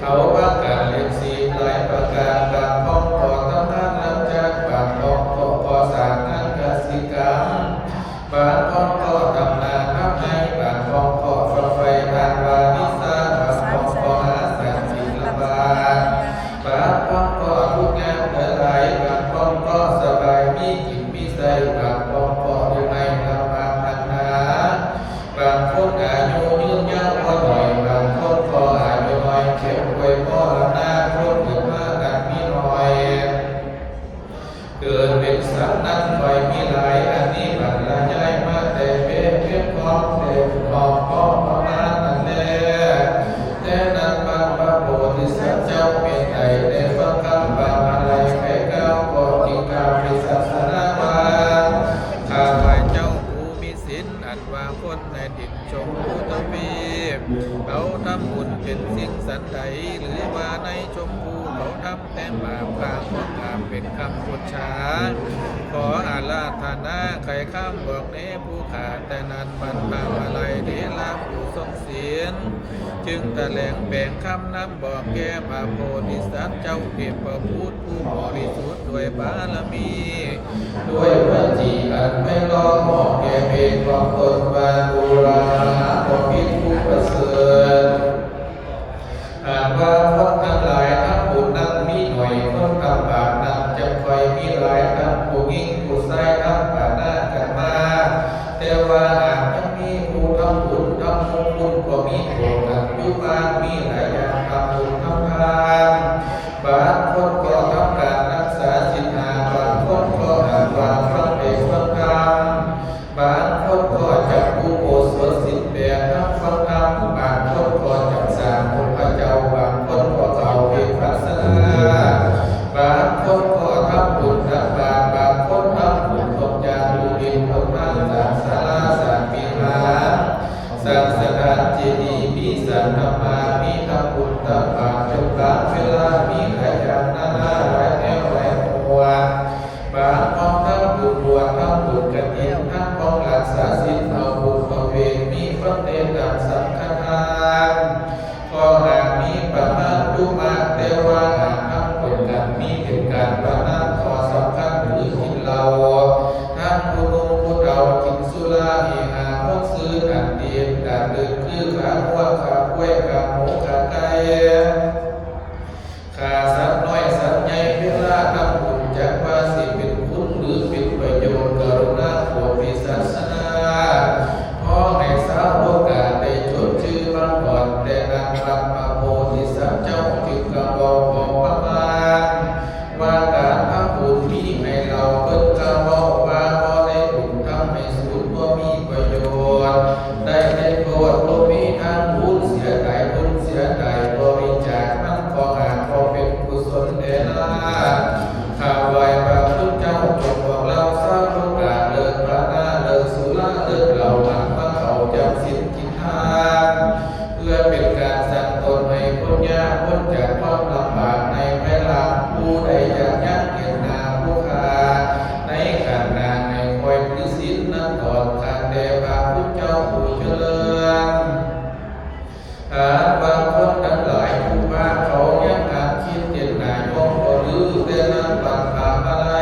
ເຂົາພາກັນລ້ຽງຊີບຫຼາຍປະການ ບາງພ້ອງກໍທຳງານຮັບຈ້າງ ບາງພ້ອງກໍກໍ່ສ້າງງານກະສິກຳ ບາງພ້ອງກໍທຳນາທຳໄຮ່ ບາງພ້ອງກໍຝັກໃຝ່ທາງວານິຊະ ບາງພ້ອງກໍຫາສັງກິນລຳບາກ ບາງພ້ອງກໍທຸກຍາກເຫຼືອຫຼາຍ ບາງພ້ອງກໍສະບາຍມີກິນມີໃຊ້ ບາງພ້ອງກໍຢູ່ໃນລຳບາກໜັກໜາ ບາງຄົນອາຍຸຍືນຍາວບໍ່ໜ້ອຍ ບາງຄົນກໍອາຍຸນ້ອຍເຈັບປ່ວຍມໍລະນະ ຄົນເກີດມານັ້ນມີໜ້ອຍ ເກີດເປັນສັດນັ້ນຂ້ອຍມີຫຼາຍ ອັນນີ້ບັນລະຍາຍມາແຕ່ເບເບ ໃນດິນຊົມພູທະວີບ ເຂົາທຳບຸນເປັນສິ່ງສັນໃດ ຫຼືວ່າໃນຊົມພູເຂົາທຳແຕ້ມບາບຂ້າງຂອງກາມເປັນຄຳບູຊາ. ຂໍອາລາທະນາໄຂຄຳບອກແດ່ຜູ້ຂ້າ ແຕ່ນັ້ນບັນພະມະໄລເຖລະຜູ້ຊົງ ສິນ ຈຶ່ງຖະແຫຼງແປງຄຳນຳບອກແກ່ພະໂພທິສັດເຈົ້າ ເທບພະບຸດຜູ້ບໍລິສຸດດ້ວຍບາລະມີ ດ້ວຍວະຈີອັນໄພເລາະ ເໝາະແກ່ເພດຂອງຕົນວ່າ ດູລາມະຫາບໍພິດຜູ້ປະເສີດ. ຫາກວ່າຄົນທັງຫຼາຍທຳບຸນນັ້ນມີໜ້ອຍ ຄົນທຳບາບນັ້ນຈະຄ່ອຍມີຫຼາຍ ທັງຜູ້ຍິງຜູ້ຊາຍ ທັງປານາກັນມາ. ແຕ່ວ່າຫາກຍັງມີຜູ້ທຳບຸນທຳມຸງຄຸນ ກໍມີໂພກັນຢູ່ບ້ານ ມີຫຼາຍຢ່າງທຳບຸນທຳທານ. ບາງຄົນກໍທຳການຮັກສາສິນຫ້າ ບາງຄົນກໍຫາກວ່າຟັງເທດຟັງທຳ ບາງຄົນກໍຈັບອຸໂບສົດສິນແປດ ທັງຟັງທຳ ບາງຄົນກໍຈັບສ້າງອົງພະເຈົ້າ ບາງຄົນກໍເຂົ້າວິປັດສະນາ ບາງຄົນກໍທຳບຸນຕັກບາດ ບາງຄົນທຳບຸນທຸກຢ່າງ ຢູ່ດິນຫົນທາງ ສ້າງສາລາ ສ້າງວິຫານ ສ້າງສະຖານເຈດີ ມີສັນທະມາ ມີທຳບຸນຕັກບາດ ເປັນບາງເວລາ ມີຫຼາຍຢ່າງນານາ ຫຼາຍແນວຫຼາຍຫົວ. ບາງຂອງທຳບຸນບວດ ທຳບຸນກະຖິນ ທັງຂອງຮັກສາສິນ ເອົາບຸນປະເວນ ມີຟັງເທດນຳສັງຄະທານ ກໍຫາກມີປະມານຢູ່ມາກ ແຕ່ວ່າຫາກທຳບຸນກັນ ມີເປັນການປານນັ້ນ ກໍສຳຄັນຄືກິນເຫຼົ້າ ທັງຜູ້ໜຸ່ມຜູ້ເຖົ້າກິນສຸລາ ເຮຮາມ່ວນຊື່ກັນ ເຮັດການດື່ມຄືຂ້າງົວ ຂ້າຄວາຍ ຂ້າໝູ ຂ້າໄກ່ ຂ້າສັດນ້ອຍສັດໃຫຍ່ ເວລາທຳບຸນ ຈັກວ່າຊິເປັນຄຸນ ຫຼື ເປັນປະໂຫຍດ ກະລຸນາໂປດວິສັດສະນາ ຂໍໃຫ້ຊາວໂລກາໄດ້ຈົດຈື່ບັງບອນ. ແຕ່ນັ້ນບັນພະໂພທິສັດເຈົ້າຈຶ່ງກ່າວເວົ້າພໍປະມານວ່າ ການທຳບຸນມີໃຫ້ເລົ່າ ເພິ່ນກ່າວເວົ້າວ່າບໍ່ໄດ້ບຸນ ທຳໃຫ້ສູນ ບໍ່ມີປະໂຫຍດ ໄດ້ແຕ່ໂທດ ບໍ່ມີທາງບຸນ ເສຍດາຍບຸນ ເສຍດາຍບໍລິຈາກ ມັນກໍຫາກບໍ່ເປັນກຸສົນແດ່ນາ. ຂ້າໄຫວ້ພະຄຸນເຈົ້າ ຈົ່ງບອກເລົ່າຊາວໂລກາ ເລີກປານາ ເລີກສຸລາ ເລີກເຫຼົ້າ ອັນວ່າເຂົາຈຳສິນກິນທານ ເພື່ອເປັນການສັ່ງຕົນໃຫ້ພົ້ນຍາກ ພົ້ນຈາກຄວາມລຳບາກໃນພາຍຫຼັງ. ຜູ້ໃດຢາກຍັງເຫັນໜ້າຜູ້ຂ້າໃນຂ້າງໜ້າ ໃຫ້ຄອຍຖືສິນນັບຕອນ. ຂ້າແຕ່ພະຄຸນເຈົ້າຜູ້ຈະເລີນ ຫາກວ່າຄົນທັງຫຼາຍຜູ້ພາກເຂົາຍັງຫາກຄິດເຫັນໜ້າຍ້ອງບໍ່ລື ແຕ່ນັ້ນບັນພະມະໄລ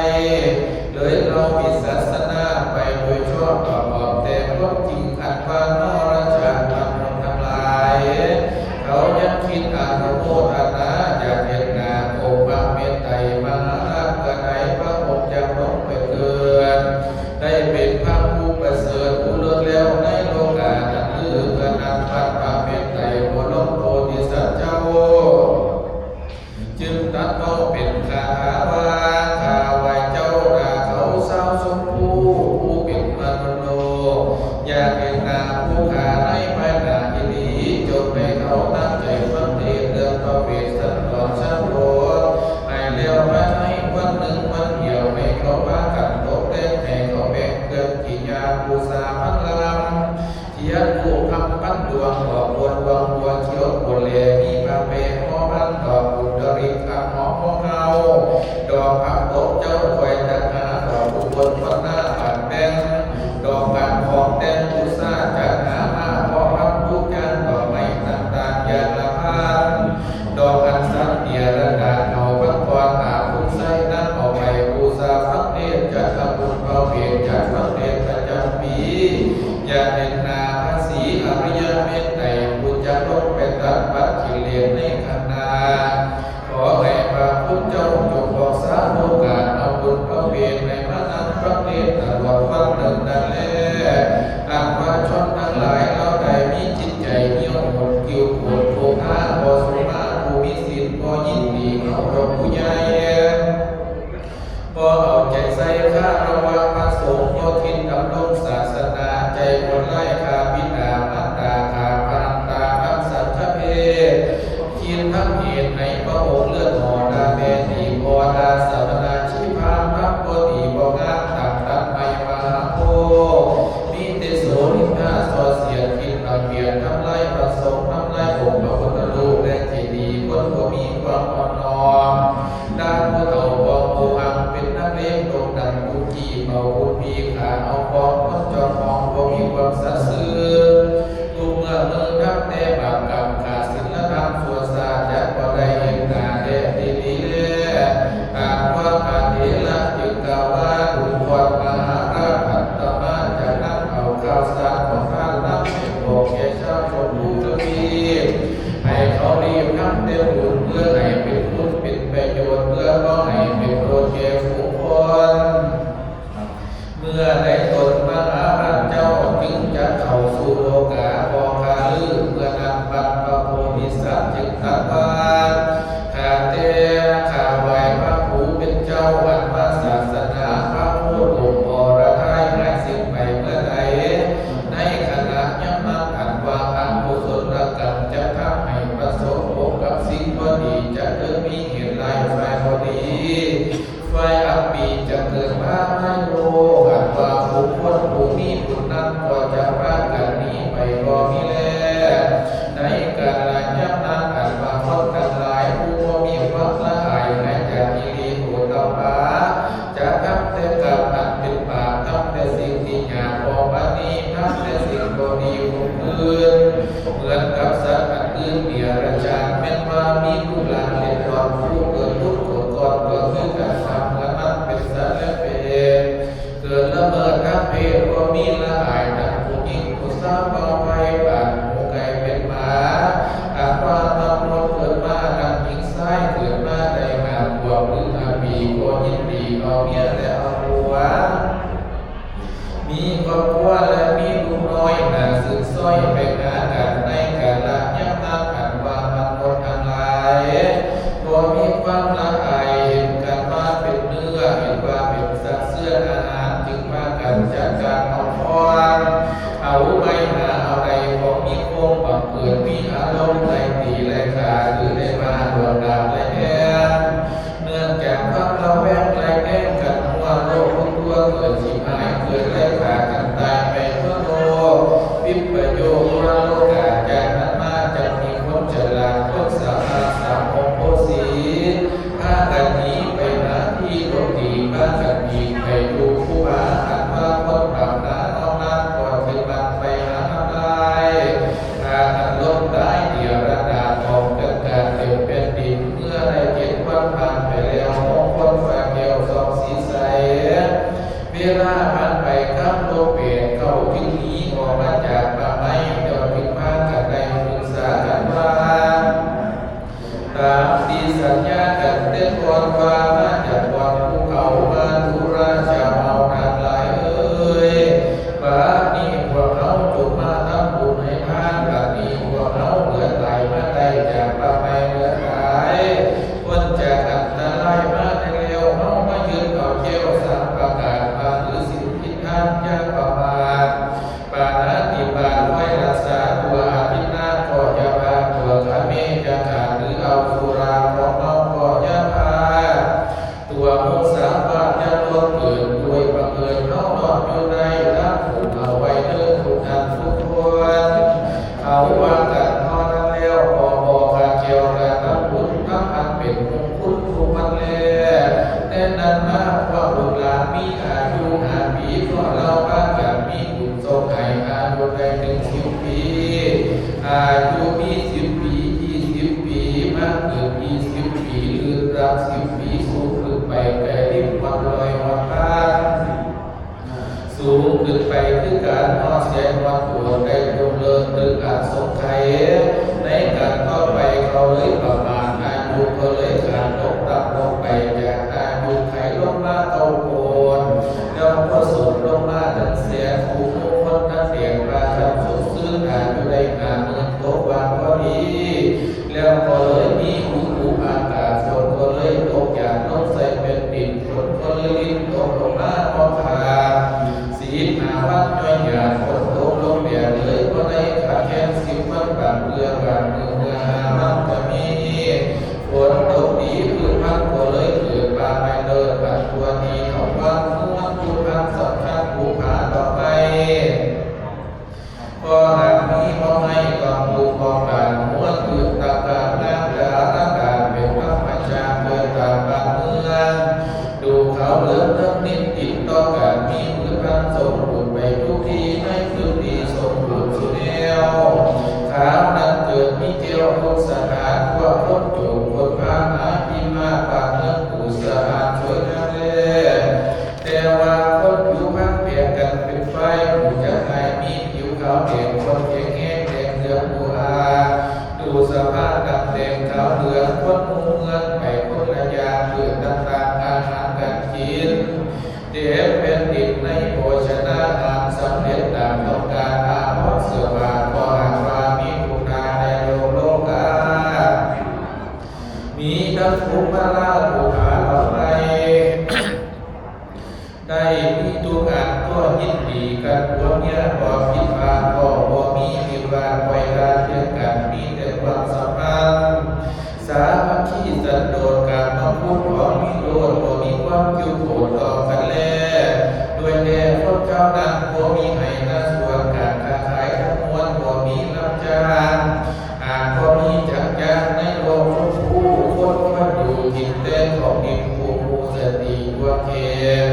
ເລີຍເລົ່າວິສັດສະນາໄປໂດຍຊອບປະກອບແຕ່ຄວາມຈິງ ອັນວ່າ ນໍລະຈະມະນຸດທັງຫຼາຍ ເຂົາຍັງຄິດອະນຸໂມທະນາ ຢາກເຫັນໜ້າອົງພະເມດໄຕມະຫາລາດ ເມື່ອໃດພະອົງຈະລົງໄປເກີດ ໄດ້ເປັນພະຜູ້ປະເສີດຜູ້ເລີດແລ້ວໃນໂລການັ້ນຫຼື. ເມື່ອນັ້ນບັນພະເມດໄຕບໍລົມໂພທິສັດເຈົ້າ ຈຶ່ງຕັດເວົ້າເປັນຄາຖາວ່າ ຂ້າໄຫວ້ເຈົ້າໜ້າເຂົາຊາວຊົມພູ ຜູ້ເປັນມະນຸດໂລກ ຢາກເຫັນໜ້າຜູ້ຂ້າໃນພາຍໜ້າອີ່ຫຼີ ຈົ່ງໃຫ້ເຂົາຕັ້ງໃຈຟັງເທດເລື່ອງພະເວດສັນດອນສັນໂດດ ໃຫ້ແລ້ວພາຍໃນວັນໜຶ່ງວັນດຽວ ໃຫ້ເຂົາພາກັນຕົກແຕ່ງ ໃຫ້ເຂົາແບ່ງເຄື່ອງກິນຍາບູຊາພັນລຳ ທຽນທູບຄຳພັນດວງ ດອກບົວລວງບົວຂຽວບົວແລ ມີຜ້າແພຫໍພັນ ດອກປຸນດະລິກ ຄຳຫອມຂອງເຮົາ ດອກຜັກຕົບເຈົ້າຄອຍຈັດຫາ ດອກອຸບົນວັນນາບາດແບ່ງ ດອກການຂອງແຕ່ງບູຊາຈັດຫາມາ ເພາະພັນທຸກຢ່າງ ດອກໄມ້ຕ່າງໆຢ່າງລະພັນ ດອກອັນສັນເດຍລະດາເອົາພັນກ່ອນ ອາບຄຸນໄຊນຳເອົາໄປບູຊາຟັງເທດ ຈັດທຳບຸນພະເວດ ຈັດຟັງເທດປະຈຳປີ ຢາກເຫັນໜ້າພະສີອະລິຍະເມດໄຕ ຜູ້ຈະລົງໄປຕັດປັດກິເລດໃນຂ້າງໜ້າ. ຂໍໃຫ້ພະຄຸນເຈົ້າຈົ່ງບອກສາໂລກາ ເອົາບຸນພະເວດໃຫ້ມານັ່ງຟັງເທດນ ອໃດຕົນມະຫາພານເຈົ້າຈຶ່ງຈະເຂົ້າສູ່ໂລກາບໍ່ຄາລື. ເມື່ອນັ້ນບັນພະໂພທິສັດຈຶ່ງຕັດວ່າ ຂ້າແຕ່ຂ້າໄຫວ້ພະຜູ້ເປັນເຈົ້າ ອັນວ່າສາສະໜາພະໂຄດົມມໍລະທາຍຫາຍສິ້ນໄປເມື່ອໃດ, ໃນຂະນະຍາມນັ້ນອັນວ່າອະກຸສົນລະກຳຈະທຳໃຫ້ປະສົບພົບກັບສິ່ງບໍ່ດີ, ຈະເກີດມີເຫດຮ້າຍຝ່າຍບໍ່ດີ ຝ່າຍອັບປີຈະເກີດມາໃນໂລກ, ອັນວ່າບຸກຄົນຜູ້ມີບຸນນັ້ນກໍຈະພາກັນໜີໄປບໍ່ມີແລ. ໃນກາລະຍາມນັ້ນອັນວ່າຄົນທັງຫຼາຍຜູ້ບໍ່ມີຄວາມລະອາຍຫາຍຈາກກິເລດໂອດຕະປະ ຈະທຳແຕ່ກຳອັນເປັນບາບ, ທຳແຕ່ສິ່ງທີ່ຫຍາບບໍ່ປານີ, ທຳແຕ່ສິ່ງບໍ່ດີຄົມຄືນ. ເໝືອນກັບສັດອັນອື່ນເດຍລະຈານ, ແມ່ນວ່າມີລູກຫຼານເລັດລອດຜູ້ເກີດບຸນເກີດກ່ອນກໍຄືກັນ, ຖ້າເມື່ອມັນເປັນສັດແລະເປດ ເກີດລະເມີດທາງເພດ, ບໍ່ມີລະອາຍທັງຜູ້ຍິງຜູ້ສາວ, ເວົ້າໄພປານໝູໄກ່ເປັນໝາ, ຫາກວ່າມະນຸດເກີດມາທັງຍິງຊາຍ, ເກີດມາໄດ້ຫ້າຂວບຫຼືຫ້າປີ ກໍຍິນດີເອົາເມຍແລະເອົາຜົວ. ມີຄອບຄົວແລະມີລູກນ້ອຍໜ້າຊື່ນຊ້ອຍໄປຫາກັນໃນກາລະຍາມນັ້ນ, ອັນວ່າມະນຸດທັງຫຼາຍບໍ່ມີຄວາມລະອາຍ, ເຫັນກັນວ່າເປັນເນື້ອ, ເຫັນວ່າເປັນສັດເຊື້ອອາຫານ, ຈຶ່ງພາກັນຈັດການເອົາຄ້ອນ ເອົາໄມ້ຫາເອົາໄດ້ຂອງມີຄົມ, ບັງເກີດມີອາລົມໄລ່ຕີໄລ່ຂ້າ ຫຼືໄດ້ມາລວງລາມໄລ່ແທງ. ເນື່ອງຈາກຄວາມລະແວງໄລ່ແທງກັນທົ່ວໂລກ, ທຸກຕົວເກີດຊິບຫາຍ, ເກີດໄລ່ຂ້າກັນຕາຍໄປທົ່ວໂລກ, ວິປະໂຍກທົ່ວໂລກາ. ຈາກນັ້ນມາຈະມີຄົນສະຫຼາດ, ຄົນສາມາດ, ສາວໂມງໂພສີ ພາກັນໜີໄປຫາທີ່ຫຼົບຫຼີກ, ພາກັນໜີໄປຢູ່ພູຜາ ອັນວ່າຄົນບາບໜາເນາະນັ້ນກໍຖືມັນໄປຫາທຳລາຍ ພາກັນລົ້ມຕາຍເດຍລະດານອອກຈາກການເປັນແຜ່ນດິນ. ເມື່ອໄດ້ເຈັດວັນຜ່ານໄປແລ້ວ, ຫົກຄົນຟ້າແກ້ວສ່ອງສີໃສ ເວລາຜ່ານໄປກັບລົບແປດເກົ້າຈຶ່ງໜີອອກມາຈາກປ່າໄມ້, ແລ້ວຈຶ່ງພາກັນໄດ້ປຶກສາກັນວ່າ ຕາມທີ່ສັນຍາກັນແຕ່ກ່ອນວ່າ ມາຈາກບ່ອນພູເຂົາມາດຸລາຊາວເຮົາທັງຫຼາຍເອີຍ, ບາດນີ້ພວກເຮົາຈົ່ງມາທຳບຸນໃຫ້ທານ. ບາດນີ້ພວກເຮົາເຫຼືອຕາຍມາໄດ້ຈາກປ່າໄມ້ເຫຼືອຕາຍ, ພົ້ນຈາກອັນຕະລາຍມາໄດ້ແລ້ວ, ເຮົາມາຍຶດເອົາແກ້ວສາມປະການວ່າ ຖືສິນກິນທານ ຢ່າປະໝາດ ປານາຕິບາດ ຄອຍຮັກສາຕົວ ອາທິນນາກໍຢ່າພາຕົວ, ກາເມຈະການ ຫຼືເອົາສຸລາຂອງເມົາກໍຢ່າພາຕົວ, ມຸສາວາດຢ່າຫຼວງເກີນ. ດ້ວຍບັງເອີນເຮົານອນຢູ່ໃນລານຂຸມເອົາໄວ້ເດີທຸກທ່ານທຸກຄົນ. ເຂົາວ່າກັນເທົ່ານັ້ນແລ້ວ, ພໍ່ໝໍຂ້າແກ້ວກະທຳບຸນທຳອັນເປັນມຸງຄຸນທຸກວັນແລ. ແຕ່ນັ້ນມາພວກລູກຫຼານມີອາຍຸຫ້າປີ ກໍລາວພາກັນມີບຸນ ສົ່ງໃຫ້ອາຍຸໄດ້ເຖິງສິບປີ, ອາຍຸມີສິບປີ ຊາວປີ ມາເກີດຊາວປີ ລື່ນລຳສິບປີ ສູງຂຶ້ນໄປໄກລິບຮອດຮ້ອຍຮອດພັນ, ສູງຂຶ້ນໄປຄືການຮອດແສນຮອດໂຕ ໄດ້ລົມເລີດຕຶກອະສົງໄຂ. ໃນການຕໍ່ໄປເຂົາເລີຍປະມາດ, ອາຍຸກໍເລີຍຂາດຕົກຕ່ຳລົງໄປຈາກອາຍຸໄຂລົງມາເກົ້າໂກນ ແລ້ວກໍສູນລົງມາທັງແສນ ຄູ່ໝູ່ຄົນທັງແດນ ພາກັນສົດຊື່ນ ອາຍຸໄດ້ຫ້າໝື່ນ ຕົກວ່າງພໍດີ ແລ້ວກໍເລີຍມີອຸຕຸອາກາດ ຝົນກໍເລີຍຕົກຢາດລົງໃສ່ແຜ່ນດິນ ຝົນກໍເລີຍລິນຕົກລົງມາບໍ່ຂາດ ສິບຫ້າວັນ ຍ້ອນຫຍາດຝົນຕົກລົງແດ່ເລີຍ ບໍ່ໄດ້ຂາດແຄນສິບວັນ ບາງເທື່ອບາງມື້ເມື່ອຫ້າວັນກໍມີ ຝົນຕົກດີ ພືດພັນກໍເລີຍເກີດປ່າໄມ້ເລີດພັນທົ່ວທີ່ເຖົ້າວັນ ເມືອງພູພັນສຳຄັນພູຜາດອກໄມ້ ກໍຫາກມີບໍ່ໄມ້ຕ້ອງປູກອອກບານ ຫົວຕື່ນຕາການງາມດາລະດານ ເປັນທຳມະຊາດເກີດຕາມບ້ານເມືອງ ດູຂາວເຫຼືອງເລິງນິດຕິດຕໍ່ກັນ ມີພືດພັນສົມບູນໄປທຸກທີ່ ໃນພື້ນທີ່ສົມບູນສູ່ແນວ ຄາວນັ້ນເກີດມີແກ້ວທຸກສະຖານ ພວກຄົນໂຈນຄົນພານ ອາພິມາກບ້ານເມືອງຜູ້ສະອາດສວຍງາມແລ ແຕ່ວ່າຄົນຜິວພັນແບ່ງກັນເປັນຝ່າຍ ຮູ້ຈັກໃຫ້ມີຜິວຂາວແດງ ຄົນແຂງແຮງແດງເຫຼືອງຜູ້ອາດ ດູສະພາບດຳແດງຂາວເຫຼືອງ ຄົນຮູ້ເມືອງໄປຄົນລະຢ່າງ ພືດຕ່າງໆ ອາຫານການກິນ ເຕັມແຜ່ນດິນໃນບໍ່ ງານສຳເລັດຕາມຕ້ອງການ ອາພອນເສື້ອຜ້າກໍຫາກວ່າມີທຸກທ່າໃນໂລກໂລກາ ມີທັງພູມມາລາຜູ້ພາເອົາໄປ ໄດ້ມີທຸກອັນກໍຍິນດີກັນ ຜົວເມຍບໍ່ຜິດພາດກໍບໍ່ມີ ທີ່ວ່າປ່ອຍລະເຖິງກັນ ມີແຕ່ຄວາມສຳພັນ ສາມັກຄີສັນໂດດ ກາມະຄຸນຂອງວິໂຣດ ບໍ່ມີຄວາມຈຸໂກດຕໍ່ກັນແລ ດ້ວຍແທ້ຄົນເຈົ້ານັ້ນບໍ່ມີໄຮ່ນາສວນ ການຄ້າຂາຍທັງມວນບໍ່ມີຮັບຈ້າງ ຫາກບໍ່ມີຈັກຢ່າງໃນໂລກ ຄົນຜູ້ຄົນຄວນຢູ່ກິນແຕ່ຂອງດິບ ຜູ້ມີສະຕິກວ້າງແຄບ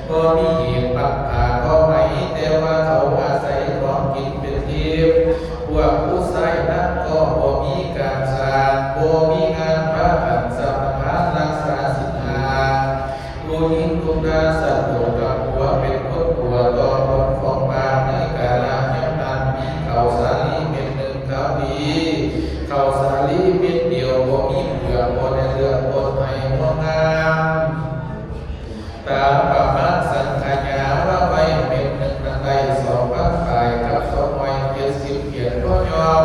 ບໍ່ມີເຫດປັກຜາກໍໄໝ ແຕ່ວ່າເຂົາອາໄສຂອງກິນເປັນທິບ ພວກຜູ້ຊາຍນັ້ນກໍບໍ່ມີການສ້າງ ບໍ່ມີງານພາກັນສະມາທານລັກສາສິນຫ້າ ຜູ້ຍິງທຸກທ່າສັນໂດດກັບຜົວ ເປັນຄົນຕົວຕໍ່ຜົນຂອງບາບ ໃນກາລະຍາມນັ້ນມີເຂົ້າສາລີເມັດໜຶ່ງຂາວດີ ເຂົ້າສາລີເມັດດຽວບໍ່ມີເປືອກ ບໍ່ໄດ້ເລືອກປົນໃຫ້ງົວງາມ ຕາມປະມານສັງຂະຍາວາໄວ້ ເມັດໜຶ່ງນັ້ນໄດ້ສອງພັນປາຍກັບສອງຮ້ອຍເຈັດສິບກຽນ ພໍຍອມ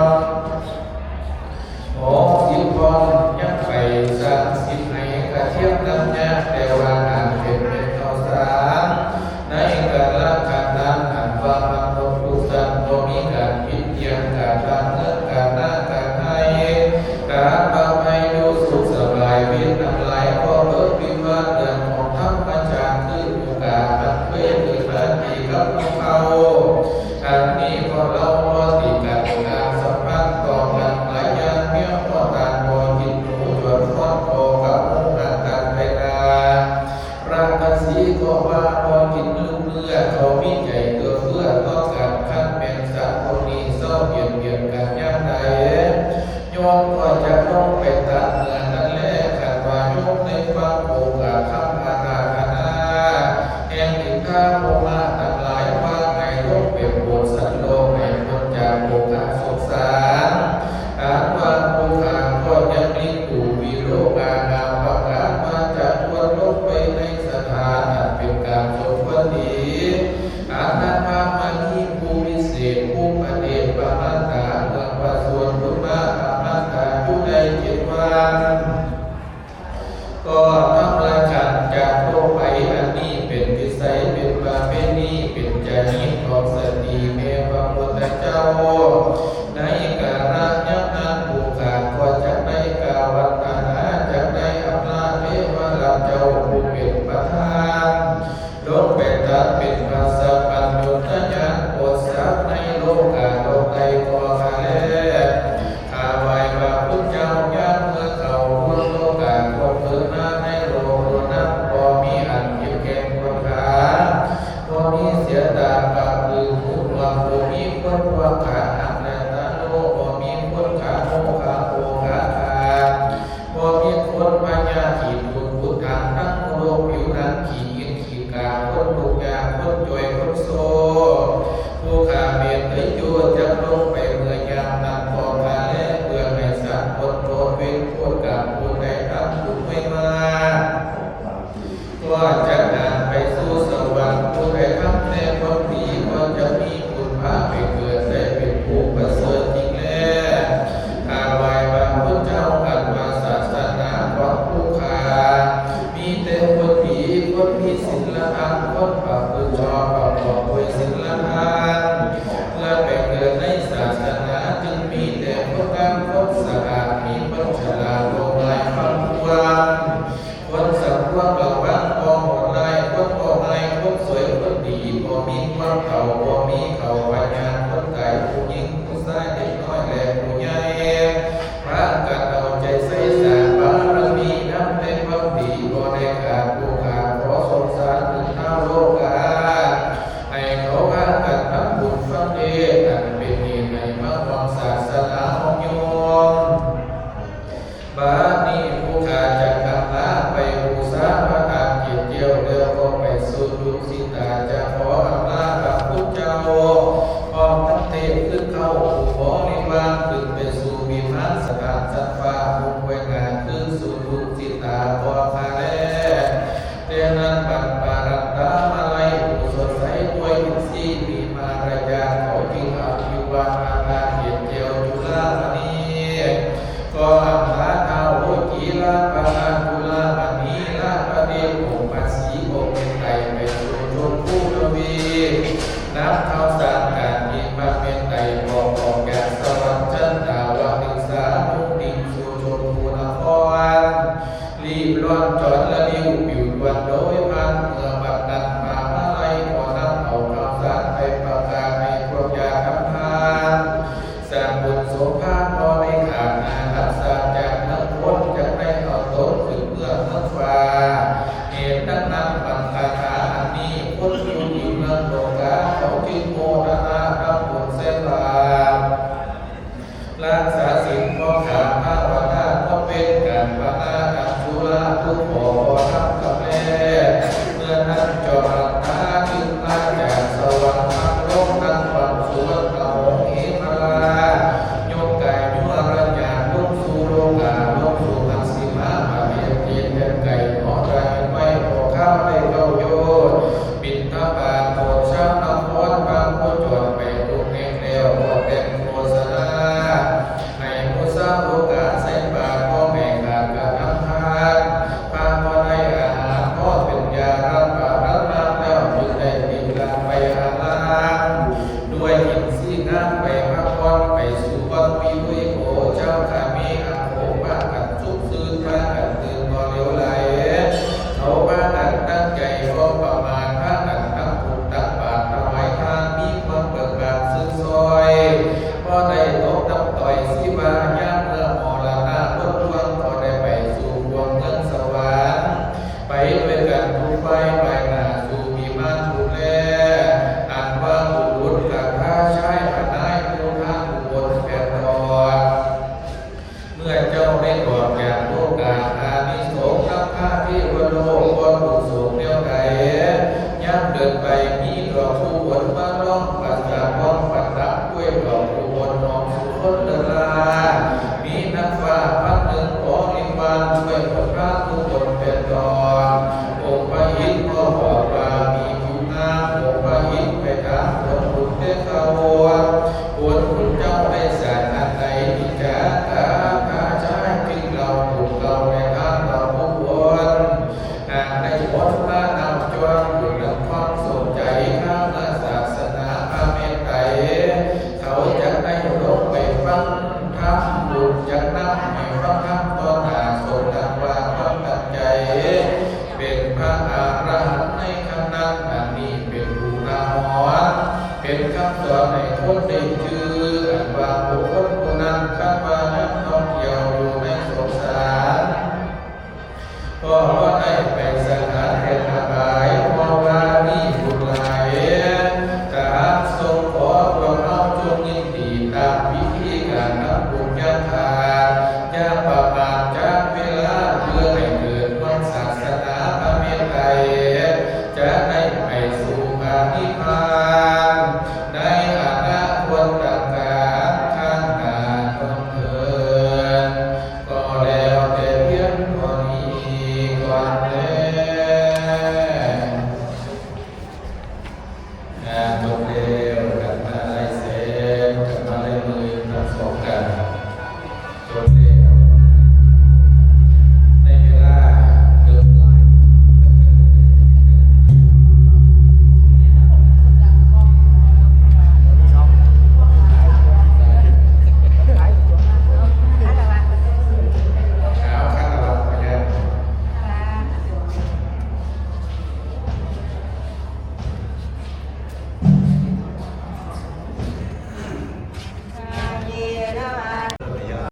ຫົກສິບພອນຍັງໄປສາມສິບໄຮ່ ກະທຽມນ້ຳຍາ ແຕ່ວ່າຫາກເປັນເມັດເຂົ້າສານ ໃນກາລະການນັ້ນ ອັນວ່າມະນຸດທຸກສັດບໍ່ມີການຜິດພຽງ ການບ້ານເມືອງ ການນາການໄຮ່ ການປ່າໄມ້ຢູ່ສຸກສະບາຍ ເວນທັງຫຼາຍກໍເບີດວິວາດເລື່ອງຂອງທຳມະຊາດ ຄືຜູ້ຂ້າມັນເຄີຍເກີດມາຕີກັບໝູ່ເຂົາ ອັນນີ້ກໍເລົ່າບໍ່ຕິກັນ ການສຳພັນຕໍ່ກັນຫຼາຍຢ່າງ ເມຍກໍຕ່າງບໍ່ກິນໝູ ຈວນຟ້ອນກໍກັບໝູຫັກກັນໄປນາ ພະກະສີກໍວ່າບໍ່ກິນລູກເນື້ອ ເຂົາມີໃຈເອື້ອເຟື້ອຕໍ່ກັນ ຄັນແມ່ນສັດພວກນີ້ເຊົາບຽດບຽນກັນຍາມໃດ ໂຍມກໍຈະລົງໄປຕັດເນື້ອນັ້ນແລ ຄັນວ່າໂຍມໃນຟັງໂອກາດຄຳອາລາທະນາ ແຫ່ງອິນທາພົມມະທັງຫຼາຍ ວ່າໃຫ້ລົງໄປໂປດສັດໂລກ ໃຫ້ພົ້ນຈາກໂອກາດສົງສານ ອັນວ່າຜູ້ຂ້າກໍຍັງລິງຕູວິໂລການາມປະກາດວ່າຈະຄວນລົງໄປໃນສະຖານອັນເປັນການສົມຄວນດີ ອັນນາງພາມະນີຜູ້ວິເສດ ພູມປະເທດພະມັນຕາ ເມືອງພະສວນບຸນມາພະມັນຕາ ຢູ່ໄດ້ເຈັດວັນ ກໍທຳລາຍການຈາກໂລກໄປ ອັນນີ້ເປັນວິໄສ ເປັນປະເພນີ ເປັນຈາຣີດຂອງສະຕີແມ່ພະພຸດທະເຈົ້າ ໃນກາລະຍາມນັ້ນ ຜູ້ຂ້າກໍຈັກໄດ້ກ່າວວັນທະນາ ຈັກໄດ້ອຳລາເທວະລາດເຈົ້າຜູ້ເປັນປະທານ ລົງໄປຕັດເປັນພາສະປັນຍຸດທະຍານ ໂປດສັດໃນໂລກາໂລກໃດກໍຂ້າແລ ຂ້າໄຫວ້ພະພຸດທະເຈົ້າ ຍາມເມື່ອເຂົາຄົນໂລກາຄົນເກີດມາໃນໂລກໂລກນັ້ນ ບໍ່ມີອັນເກັບແກ່ນຄົນຂ້າ ບໍ່ມີເສຍຕາປາກຄືຫູໜວກ ບໍ່ມີຄົນພວກຂ້າອັນໃດຕາໂລ ບໍ່ມີຄົນຂ້າໂມຂ້າໂອຂ້າຂ້າ ບໍ່ມີຄົນພະຍາດຂີ້ຕູດບຸດຖັງ ທັງໂລກຜິວໜັງ ຂີ້ອິດຂີ້ກາ ຄົນທຸກຍາກ ຄົນຈ່ອຍ ຄົນໂຊ ຜູ້ຂ້າເມດເອີຍໂຍ ຈັກລົງໄປເມື່ອຍາມນັ້ນກໍຂ້າແລ ເພື່ອໃຫ້ສັດພົ້ນໂທດເວນໂທດກຳ ຜູ້ໃດທຳບຸນໄວ້ມາ ກໍຈະຫານໄປສູ່ສະຫວັນ ຜູ້ໃດທຳແຕ່ຄວາມດີກໍຈະມີບຸນພາໄປເກີດໄດ້ເປັນຜູ້ປະເສີດຈິງແລ ຂ້າໄຫວ້ພະພຸດທະເຈົ້າ ອັນວ່າສາສະໜາຂອງຜູ້ຂ້າ ມີແຕ່ຄົນດີ ຄົນມີສິນລະທຳ ຄົນປະພຶດຊອບປະກອບດ້ວຍສິນລະທຳ ເພື່ອໄປເກີດໃນສາສະໜາ ຈຶ່ງມີແຕ່ຄົນງາມຄົນສະອາດ ມີຄົນສະຫຼາດ ບໍ່ຫຼາຍຟັງຄວາມ ຄົນສຳພວມລະວັງ ບໍ່ໂຫດຮ້າຍ ຄົນບໍ່ຮ້າຍ ຄົນສວຍ ຄົນດີ ບໍ່ມີຄວາມເຖົ້າ ບໍ່ມີເຂົາພະຍາດ ຄົນຕາຍ ຜູ້ຍິງ ຜູ້ຊາຍ ເດັກນ້ອຍ ແລະ ຜູ້ໃຫຍ່ ພາກັນເອົາໃຈໃສ່ສ້າງບາລະມີ ນຳແຕ່ຄວາມດີບໍ່ໄດ້ຂາດ ຜູ້ຂ້າຂໍສົງສານເຖິງຊາວໂລກາ ໃຫ້ເຂົາພາກັນທຳບຸນຟັງເທດ ອັນເປັນເຫດໃຫ້ມາຮ່ວມສາສະໜາຂອງໂຍມ. ບາດນີ້ຜູ້ຂ້າຈັກອຳລາໄປບູຊາພະທາດເກດແກ້ວ ແລ້ວກໍໄປສູ່ດຸສິຕາ ຈະຂໍອຳລາພະຄຸນເຈົ້າ ຂ່າວສານການມີພະເມດໄຕ ບອກອອກຈາກສະຫວັນຊັ້ນດາວະດຶງສາ ມຸ່ງໜິ້ງສູ່ຊົມພູນະຄອນ ລີບລ້ອນຈອນລະລິວປິວດວນໂດຍຜ່ານ ເມື່ອບັດນັ້ນພາມາໄລກໍນຳເອົາຂ່າວສານໄປປະກາດໃຫ້ພວກຍາດທຳທານ ສ້າງບຸນສົມພານບໍ່ໄດ້ຂາດຫາກັນ ສາດຈາກເມືອງຄົນ ຈັ່ງໄດ້ເອົາຕົນຂຶ້ນເມືອເມືອງຟ້າ. ເຫດດັ່ງນັ້ນບັນຄາຖາອັນນີ້ ຄົນຢູ່ທີ່ເມືອງໂລກາ ເຂົາຈຶ່ງໂມທະນາທຳບຸນໃສ່ບາດ ຮັກສາສິນ ເພາະຂາດພາວະນາ ເພາະເປັນການປະນາກັນສຸລາທຸກຂໍ້ບໍ່ທຳກຳແລ. ເມື່ອນັ້ນເຈົ້າອັດຕາຈຶ່ງມາຈາກສະຫວັນທັງລົງທັງວັນສຸວັນນະຫົງເຫມະລາດ ຍົກກາຍຍຸວະລະຍາດລົງສູ່ໂລກາ ລົງສູ່ມັດຊິມາປະເທດ ເຂດແດນໄກເນາະ ໄດ້ໄວ້ພໍຄາວໄດ້ເກົ້າໂຍດ ບິນທະບາດໂປດຊາວນະຄອນ ພາໂຄຈອນໄປທຸກແຫ່ງແລ້ວ ກໍແຕ່ງໂຄສະນາ ໃຫ້ໝູ່ຊາວໂລກາໃສ່ບາດ ບໍ່ໃຫ້ຂາດການທຳທານ ພາບໍ່ໄດ້ອາຫານ ພໍເປັນຢາຮັບປານນຳແລ້ວ ຈຶ່ງໄດ້ຕິດລາໄປອາລາມ ດ້ວຍອິນຊີງາມໄປພັກຜ່ອນ ໄປສູ່ວັດວິລຸຍໂກ ເຈົ້າຂ້າມີອາໂຄ ພາກັນສຸກຊື່ນ ພາກັນຕື່ນບໍ່ເຫຼວໄຫຼ ເຂົາພາກັນຕັ້ງໃຈບໍ່ປະໝາດ ພາກັນທຳບຸນຕັກບາດຖວາຍທານ ມີຄວາມເບີກບານຊື່ນຊ່ອຍ ບໍ່ໄດ້ຕົກຕ່ຳຕ້ອຍຊີວາ ຍາມເມື່ອມໍລະນະພົ້ນລ່ວງ ກໍໄດ້ໄປສູ່ພວງເມືອງສະຫວັນ ໄປດ້ວຍກັນທຸກຝ່າຍ ບາຍໜ້າສູ່ວິມານພູແລ ອັນວ່າບຸລຸດກະພາຊາຍພະນາຍ ຜູ້ທານອຸບົນແປດດອກ ເມື່ອເຈົ້າໄດ້ອອກຈາກໂລກາ ອານິສົງນຳພາເທວະໂລກ ບໍ່ທຸກໂສກແນວໃດ ຍາມເດີນໄປມີດອກຜູ້ຄົນມາລອງປະສາດ ພ້ອມປະດັບດ້ວຍດອກຜູ້ຄົນ ຫອມສູ່ຄົນເລີດລາ ມີນາງຟ້າພັນໜຶ່ງບໍລິວານ ດ້ວຍຄົນພານຜູ້ຄົນແປດດອກ ອົງພະອິນກໍບອກວ່າມີຜູ້ງາມ ອົງພະອິນໄປຖາມຜົນບຸນແກ່ເຂົາ ຜົນບຸນເຈົ້າໄດ້ສ້າງອັນໃດ ນິຈາກາພາຊາຍຈຶ່ງເລົ່າບຸນເກົ່າໃນທານເຫຼົ່າບຸກຄົນ ຫາກໄດ້ພົບມານຳຈອງບຸນນຳຄວາມສົນໃຈ ຂ້າເມື່ອສາສະໜາພະເມດໄຕ ເຂົາຈະໄດ້ລົງໄປຟັງທຳບຸນ ຈະນຳໃຫ້ຟັງທຳຕໍ່ໜ້າສົມດັ່ງວ່າຄວາມຕັ້ງໃຈ ເປັນພະອະລະຫັນໃນຂັ້ນນັ້ນ ອັນນີ້ເປັນອຸທາຫອນ ເປັນຄຳສອນໃຫ້ຄົນໄດ້ຈື່ ອັນວ່າບຸກຄົນຜູ້ນັ້ນ ຄັນວ່າ